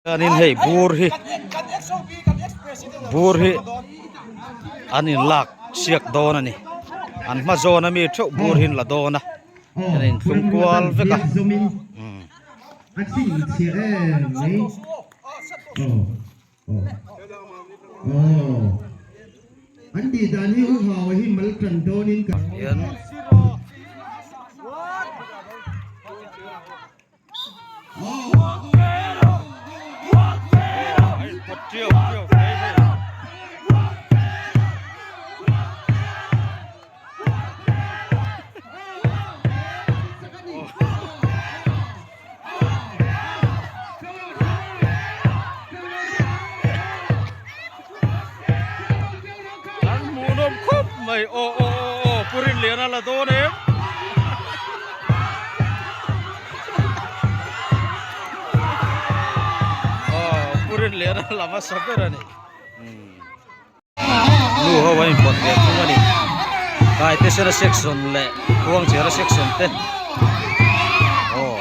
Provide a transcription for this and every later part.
Chuanin hei bur hi bur hi an inlak siak dawn a ni an hma zawn ami theuh bur hi an la dawn a an inthlung kual vek a umm. Hian. An hmuhnawm khawp mai aw aw aw aw Pu Rinliana la dawn em. Aw Pu Rinliana la hmasa ber a ni. Nu ho a inpawt ve thung a ni. Taitesena section leh Khuangchera section te aw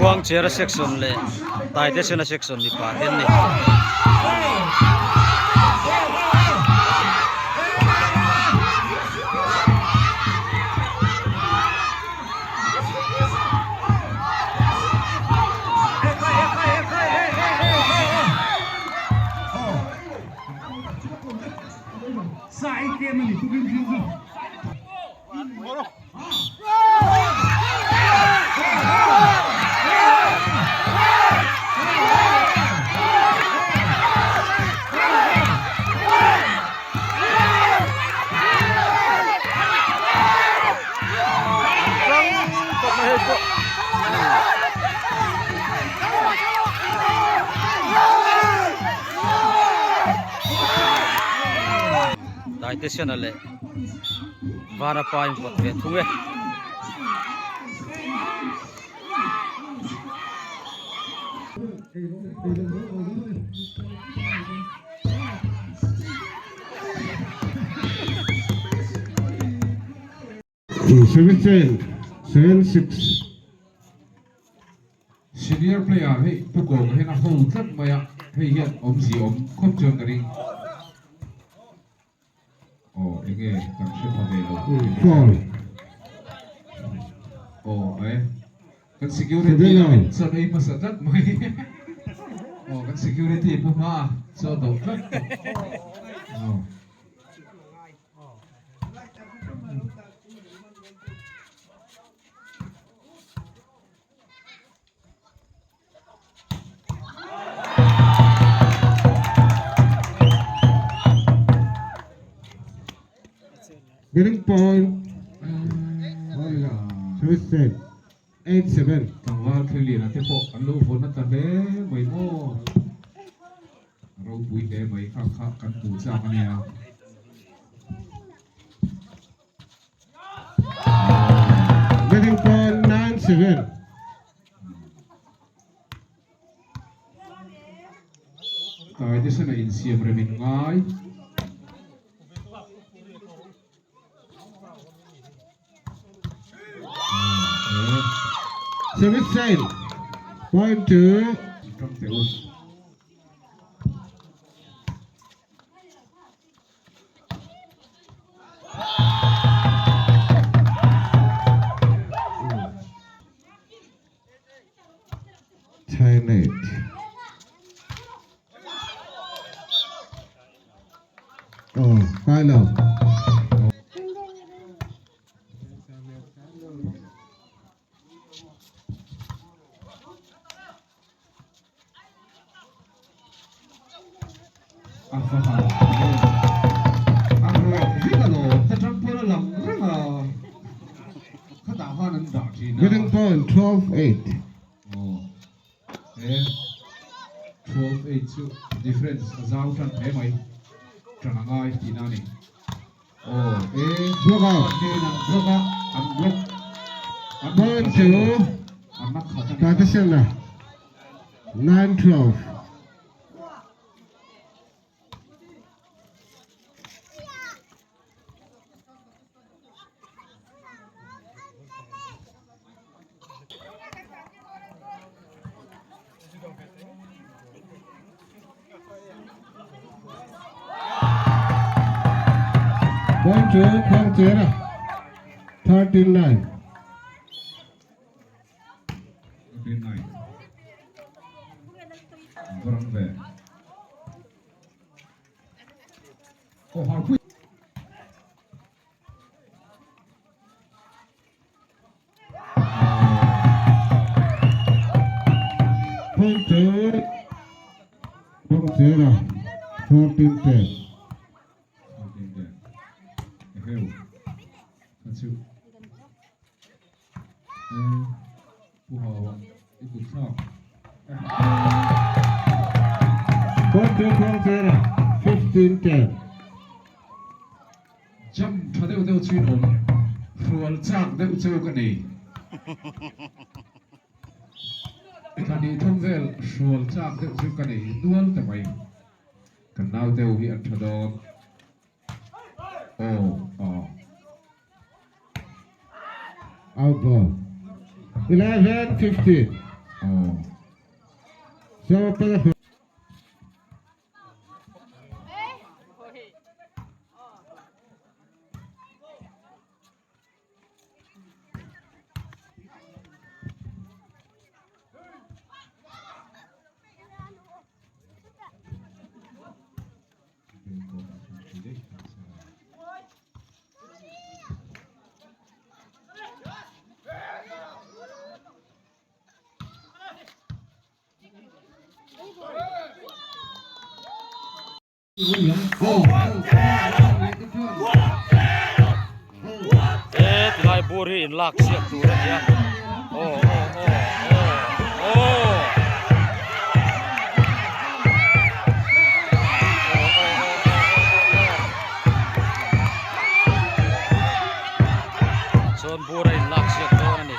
Khuangchera section leh Taitesena section mipa te an ni. Taitesena leh Vanapa in pawt ve thung e. 7 6. Senior player hei Pu Kawnga hian a ho tlat mai a, hei hian awmzia awm khawp chuan ka ring. Aw enge kan hre pha ve lo. Four. Aw e kan security lamin chuan ei hmasa tlat mai. Aw kan security pu hma chu a dawh tlat tawh. Aw. Winning point. Service 8-7. Tlangval Thliliana te pawh an lo vawn a ta hle mai maw. Ropui hle mai kha kha kan hmuh chak a nia. Winning point 9-7. Tlai te sana insiam rem in ngai. Service side. Point to Tang teh u. 10-8. Oh, kai lo. point 12 8. Aw he 12 8 chu difference a zau tan hle mai tan a ngai tihna a ni. Aw e Block out. an nen an block a an block an Point to an nak khat a ni. Taitesena 9 12. Point to Khuangchera 13 9. 13 9. Varang ve. Aw harpui. Point to Khuangchera 14 10. 14 10. Eheu. Kha chu. Eh pu hawa i kut thlak. Point to Khuangchera 15 10. Jam tha deuh deuh chu in awm. Hrual chak deuh chu ka nei. Thani thum vel hrual chak deuh chu ka nei nual ta mai. Kan nau deuh hi an tha dawn. Aw aw. Out ball. 11 15. Aw. So pala He tilai bur hi in lak chhiat tur a ni a aw aw aw aw aw. Chuan bur a in lak chhiat dawn a ni.